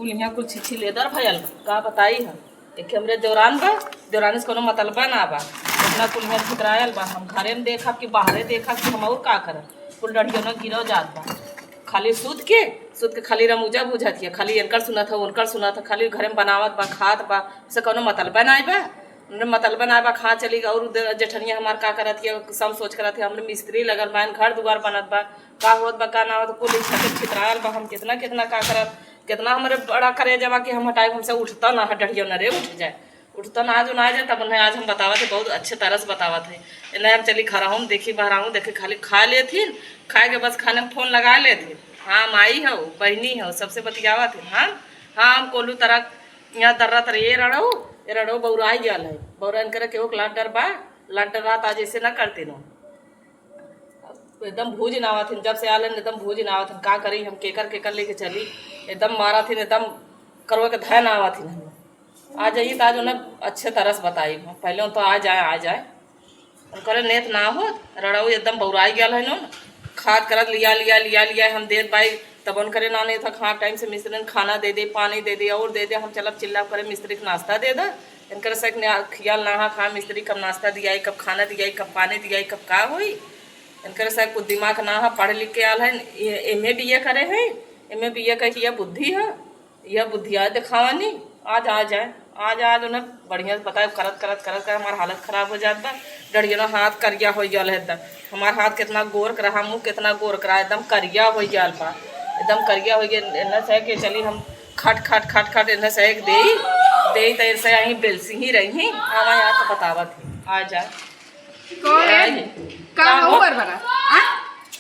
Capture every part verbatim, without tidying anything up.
कुल यहाँ कुल छिछी लेदर भयल बा, का बताई हम। एक हमरे देवरान बा, देवरानी से कोनो मतलबा ना बा। इतना कुल यहाँ छितरायल बा, हम घरे में देखब कि बाहरे देखब कि हम और का करब। कुल डढ़ियो ना गिरो जात बा, खाली सूत के, सूत के खाली रमूजा बुझत हिया, खाली इनकर सुनत ह, उनकर सुनत ह, खाली घरे में बनावत बा, खात बा, से कोनो मतलबा ना बा। हमरे मतलबा ना बा, कहाँ चली गई और उधर जेठनिया हमार का करत हिया, सब सोच करत हिया, हमरे मिस्त्री लगल बा, घर दुआर बनत बा, का होत बा, का ना होत, कुल इच्छा के छितरायल बा। हम कितना, कितना का करब, कितना हमरे बड़ा करे जबा कि हम हटाई, हमसे उठता ना है, डढ़िया न रे उठ जाए, उठता ना, आज ना जाए। तब उन्हें आज हम बतावत है, बहुत अच्छे तरह से बतावत है। इन्हें हम चली खराहूँ देखी, बहराहूँ देखी, खाली खा लेथिन, खाए के बस खाने में फोन लगा लेथिन। हाँ, माई हो, बहनी हो, सबसे बतियावत है। हाँ, हाँ, हम कोलू तरह यहाँ दर्रा तर ये रड़ो, ये रड़ो बौराई गल है, बौरा इनकर केहू के लाड डर बा, लाड डर रात आज ऐसे ना करती नो। एकदम भूज ना आवत हिन, जब से आलन एकदम भूज ना आवत हिन। का करी हम, केकर केकर लेके चली, एकदम मारत हिन, एकदम करवा के धय ना आवत हिन। हम आ जाइए तो आज उन्हें अच्छे तरह से बताई, पहले तो आ जाए, आ जाए। उनकर नेत ना हो, रड़ऊ एकदम बौराई गल है नो, खात करत लिया लिया लिया लिया हम देत बाई, तब उनकरे ना नेत। हाँ, टाइम से मिस्त्री ने खाना दे दे, पानी दे दे और दे दे, हम चलब चिल्ला करे मिस्त्री के नाश्ता दे दे। इनकर से ने खियाल ना हा, खा मिस्त्री कब नाश्ता दियाई, कब खाना दियाई, कब पानी दियाई, कब का होई। इनकर से कुछ दिमाग ना हा, पढ़ लिख के आल है, एम ए बी ए करे है, एम ए बी ए कह के यह बुद्धि है, यह बुद्धिया दिखावानी। आज आ जाए, आज आज उन्हें बढ़िया से बताए, करत करत करत करत हमार हालत खराब हो जात बा। डढ़िया हाथ करिया हो गल है एकदम, हमार हाथ कितना गोर के रहा, मुँह कितना गोर के रहा, एकदम करिया हो गल बा, एकदम करिया हो गया। इन्हें से कि चली हम खट खट खट खट इन्हें से एक देई, देई तो इनसे यहीं बेलसी ही रही, आवा यहाँ तो बतावत ही, आ जाए। कौन है? आई। का का हो हो? बरबरा? आ?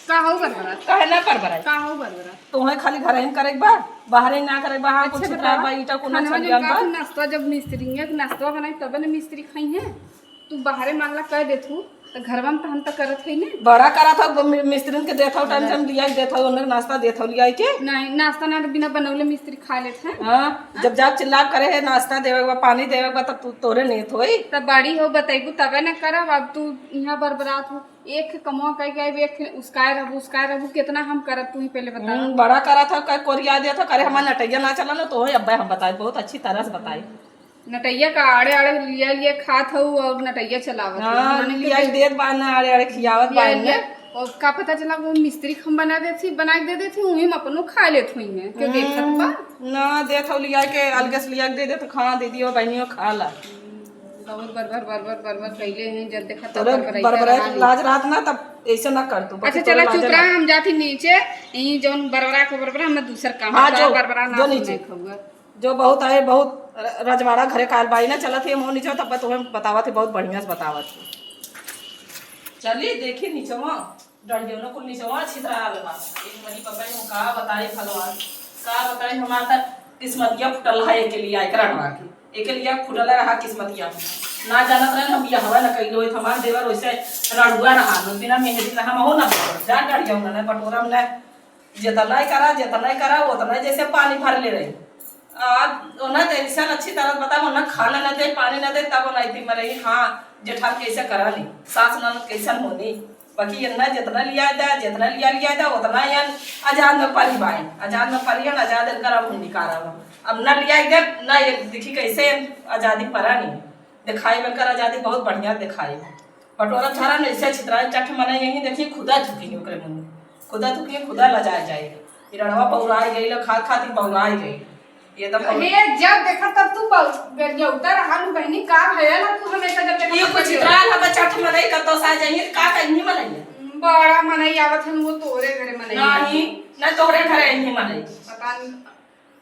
का हो बरबरा? काहे ना बरबरा? का हो बरबरा? तोहे खाली घर ही करे के बा, बाहरे ना करे के बा, हाँ, अच्छा कुछ बता, बा, ईटा को ना खाना छन में जान का बा। नाश्ता जब मिस्त्री है, नाश्ता बनाई तबे ना मिस्त्री खाई है। तू बाहरे मामला कह देत हूँ, तो घरवा में तो हम तो करत है ने। बड़ा करत हो, मि-, मिस्त्रिन के देत हो, टाइम से हम लिया के देत हो, उन्हें नाश्ता देत हो लिया के। नहीं, नाश्ता ना तो बिना बनौले मिस्त्री खा लेत है। हाँ, जब जाब चिल्लाब करे है, नाश्ता देवे के बा, पानी देवे के बा, तब तू, तोरे नहीं होई। तब बड़ी हो, बतैबू तबे ना करब। अब तू यहाँ बरबरात हो, एक कमवा कह के आइब, एक उसकाए रहबू, उसकाए रहबू, कितना हम करब, तू ही पहले बता। हम्म, बड़ा करत हो, का कोरिया देत हो, करे हमार नटैया ना चला ना, तो होई, अब्बे हम बताई, बहुत अच्छी तरह से बताई। नटैया का आड़े आड़े लिया लिया खात हऊ और नटैया चलावत हऊ। हाँ, माने कि लिया देत बा ना, आड़े आड़े खियावत बा लिया ना। लिया। और का पता चला वो मिस्त्री खम बना देत थी, बना के दे देत थी, वहीं में अपनो खा लेत हुई है। के देखत बा? हम्म, ना देत हऊ लिया के, अलगे से लिया के दे देत, खा दीदी हो, बहनियों खा ला। हम्म, बहुत बरबर, बरबर, बरबर कैले हैं, जब देखा तब तोरे बरबराइते बरबराए रहा के है। लाज रहत ना, तब ऐसे ना कर तू, अच्छा, बाकी तोरे चला लाज चुप रहा, रहत। हम जाती नीचे, यहीं जौन बरबरा को बरबरा, हमें दूसर काम हाँ, है, जो, बरबरा ना जो सुने नीचे। खउआ। जो बहुत आए, बहुत र-, रजवाड़ा घरे काल बाई ना चलत है, मोह नीचे तब तुम्हें बतावत है, बहुत बढ़िया से बतावत है। चली देखी नीचवा, डढ़ियों कुल नीचवा छितरा आल बा। एक मनी पकड़ हम का बताई भगवान, का बताई, हमार त किस्मतिया फुटल है, एके लिए आइकर अटवा के, एके लिए फुटल रहा किस्मतिया। ना जानत रहे हम बियाहवा न कइलो होइत, हमार देवर वैसे रड़ुआ रहा, बिना मेहंदी रहा, हम हो ना जा डढ़ियों ना बटोरा में ना जितना ही करा, जितना ही करा, उतना ही जैसे पानी भर ले रही। आ, उन्हें तो ऐसा अच्छी तरह बता, उन्हें खाना न दे, पानी न दे, तब उन्हें इतनी मरे, हाँ, जेठान कैसे करा ली, सास ननद कैसन होनी, बाकी इन्हें जितना लिया दे, जितना लिया, लिया दे, उतना ही अन-, आजाद में परी बाई, आजाद में परी अन, आजाद इनकर अब हम निकारा हुआ। अब न लिया दे, न ये देखी कैसे आजादी परा नहीं, दिखाई बनकर आजादी बहुत बढ़िया दिखाई। बटोरा झारा नहीं से छितराए चट मने यही देखी खुदा झुकी ओकरे मुंह में। खुदा झुकी, खुदा लजाए जाए। ई रड़वा बौराए गई, खात खात ई बौराए गई। ये तो बौर- हे, जब देखा तब तू बौ-, गरियौता रहा नु बहनी, का भयल है तू हमेशा जब देखा ये तब कुछ गरियौता? छितराल हमें चट मने कतो सा जाइए, का कहीं मने? बड़ा मनई आवत हन वो तोरे घरे मनई। नहीं, न तोरे घरे नहीं मने। पता नहीं।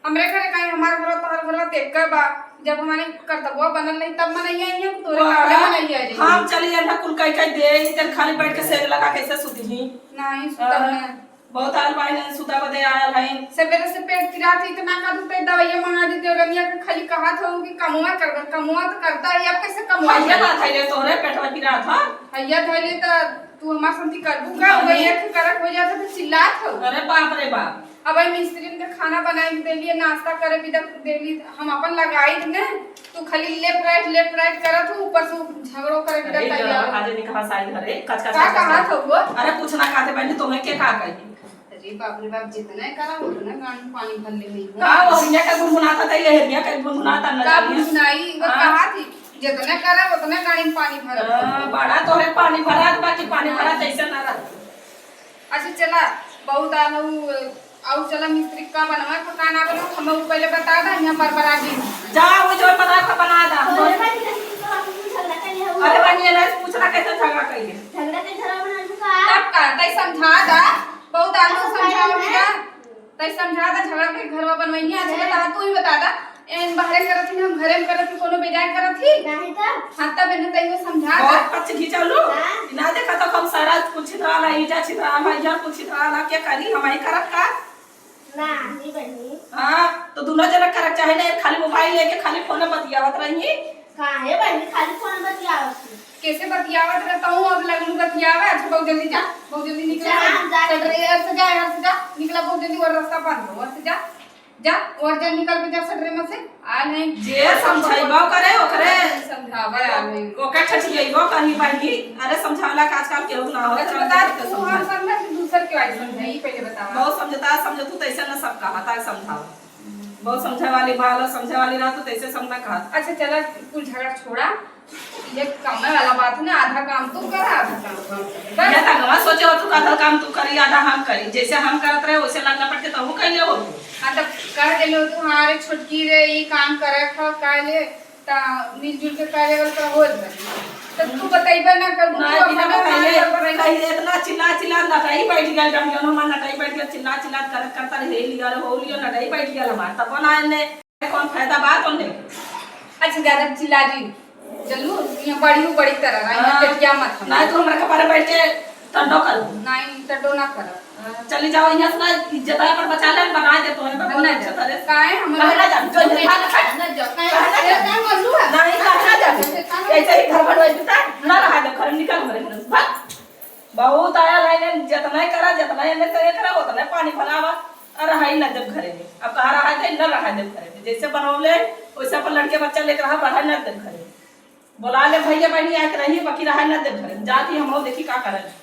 हमरे घरे काहे, हमार घर तोहर घर तो एक्के बा। जब हमारे करतबवा बनल नहीं तब मनैया आई है, तोरे वाह। कमरे मनैया आई। हम चली जाना कुल कह कह दे, इधर खाली बैठ के सेक लगा कैसे सुती ही। नहीं, सुतब हाँ। ना। बहुत आल बाई नहीं सुता बदे आयल है। सवेरे से पेट पिरात है, इतना का दूध दवाइया मंगा दी देवरनिया के, खाली कहा था कि कमुआ कर, कमुआ तो करता है, अब कैसे कमुआ भैया करी? बात है रे, तोरे पेटवा पिरात है। भैया धैले तो तू हमार संती करबू का? नहीं। वही एक करक हो जाता तो चिल्लात हो। अरे बाप रे बाप। अब हम मिस्त्रिन के खाना बनाए के देलिए, नाश्ता करे भी तक देली, हम अपन लगाई ने, तू खाली left right, left right करत हो, ऊपर से झगड़ो करे भी अरे तैयार हो। आज निकहा साई घरे, कच कच का कच कच कहा कच। था वो? अरे कुछ ना कहते बहनी, तुम्हें के का कही? अरे बाप रे बाप, जितना करा उतना गांड में पानी भर ले नहीं हो। का वो ये का गुनगुनाता था, ये हेरिया का गुनगुनाता ना का चाहिए। गुनगुनाई, वो हाँ। कहा थी, जितने करे उतने गाड़ी में पानी भरत हाँ, है। बड़ा तो है पानी भरा, बाकी पानी भरा हाँ। जैसे ना रहा। अच्छा चला, बहुत आलू, आऊ चला मिस्त्री का बनवा, तो का ना बनवा, हमें ऊ पहले बता दा, यहाँ पर बना दी। जा, वो जो बना के बना दा। तो ये भाई, तो हम झगड़ा करिए, वो अरे बनिए ना, पूछना कैसे झगड़ा करिए? झगड़ा के झगड़ा बना लूँ का? तब का, तै समझा दा, बहुत आलू अच्छा, समझाओ पहले बेटा। तै समझा दा, झगड़ा के घरवा बनवाइए, अच्छा हैं? बता, तू ही बता दा। एन बाहरे करत ही, हम घरे में करत ही, कोनो बेजाय करत ही? नहीं तो। हाँ, तब एने तैयो समझा दा। बहुत पक्ष खींचलू। हाँ। ना देखा तो हम सारा कुछ छितराला, ईटा छितराला, यार कुछ छितराला, क्या करी, हम ही करब का? ना, नहीं बनी। हाँ, तो दोनों जने करब चाहे ना, खाली मोबाइल लेके खाली फोन में बतियावत रही। काहे बनी, खाली फोन में बतियावत ही? कैसे बतियावत रहता हूँ, अब लगलू बतियावे। अच्छा, बहुत जल्दी जा, बहुत जल्दी निकला। जा, हम जा रहे हैं। यार से जा, यार से जा, निकला बहुत जल्दी, और रास्ता बंद हो, और से जा। जा, और जा, निकल के जा सगरे में से। आ नहीं। जे समझाइबो करे, ओकरे समझावे आ नहीं। ओकर ठठियाइबो कहीं बहिनी। अरे, समझावला का आजकल केहू ना हो, अच्छा, समझे बता, के तू हम समझाई। समझा कि दूसर के वाली समझाई, पहले बतावा। बहुत समझता, समझ तू तैसे न सब कहा, तार समझाओ। बहुत समझे वाली बाल, समझे वाली रहा, तो तैसे समझा कहा। अच्छा, चला, कुल झगड़ा छोड़ा। ये कमे वाला बात है ना, आधा काम तू कर, आधा काम हम करी। बस। ये तंगवा सोचे हो तू, आधा काम तू करी, आधा हम करी। जैसे हम करत रहे, वैसे लग लपट के तहू कैले हो तू। हाँ, तब कह देले हो तू, "हाँ रे छोटकी रे, ई काम करे ख, काहे ले?" ता मिलजुल के करे वाला तो हो जाए। तब तू बतैबे ना कर, ना, तू बिना अपना बताइए, काम कर, कहीं इतना चिल्ला चिल्ला नटाई बैठ गया, जब जौन हमार नटाई बैठ गया, चिल्ला चिल्ला करत करता रहे, लिया रे, हो लियो, नटाई बैठ गया हमार, तब बनाए ने। कौन फायदा बा तोने? अच्छा, ज्यादा चिल्ला दी। चलू, यहाँ बड़ी हूँ, बड़ी तरह, यहाँ हाँ। पेटिया मत हम। नहीं, तू हमरा कपारे बैठ के टड्डो कर। नहीं, टड्डो ना कर। हाँ, चली जाओ यहाँ से ना, इज्जत है पर बचा ले, बना दे तोहे, पर हम बहुत ना अच्छा जाए। तरह से। काहे हम कहाँ ना जाए? जो नहीं, भाग, भाग। ना जाओ, काहे? कहाँ ना अरे, जाए? काहे बोलू है? नहीं, कहाँ ना जाए? काहे? ऐसे ही घर भर बैठ के ना रहा दे, घर निकल घर से। भाग। बहुत आया लाइन, जितना ही करा, जितना ही एने से करा, उतना ही पानी भरावा। और रहा ही ना जब घरे में। अब कहाँ रहा दे, ना रहा दे घरे में। जैसे बनौले, वैसे अपन लड़के बच्चा लेके रहा, रहा ना दे घरे में। बोला ले भैया बहनी आके रही, बाकी रहा ना दे घरे में। जाती हम और देखी का करे।